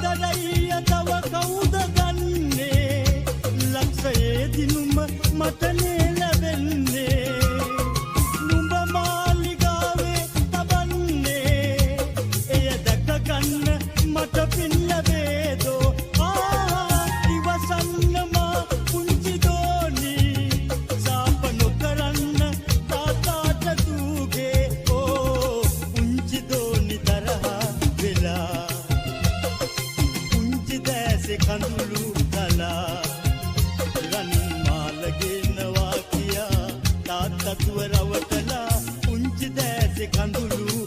කරයි තව කවුද ගන්නේ? ලක්ෂයේ දිනුම මටනේ ලැබෙන්නේ. නුඹ මාලිගාවේ තබන්නේ, එය දැක ගන්න මට පින් ලැබේදෝ. ආ, ඉවසන්න මා පුංචි දෝනි, සාප නොකරන්න තාත්තාට දුගේ. ඕ පුංචි දෝනි තරහ වෙලා, පුංචි දැසේ කඳුළු කලා, රනින් මාල ගේනවා කියා තාත්තතුව රවටලා, පුංචි දැසේ කඳුළු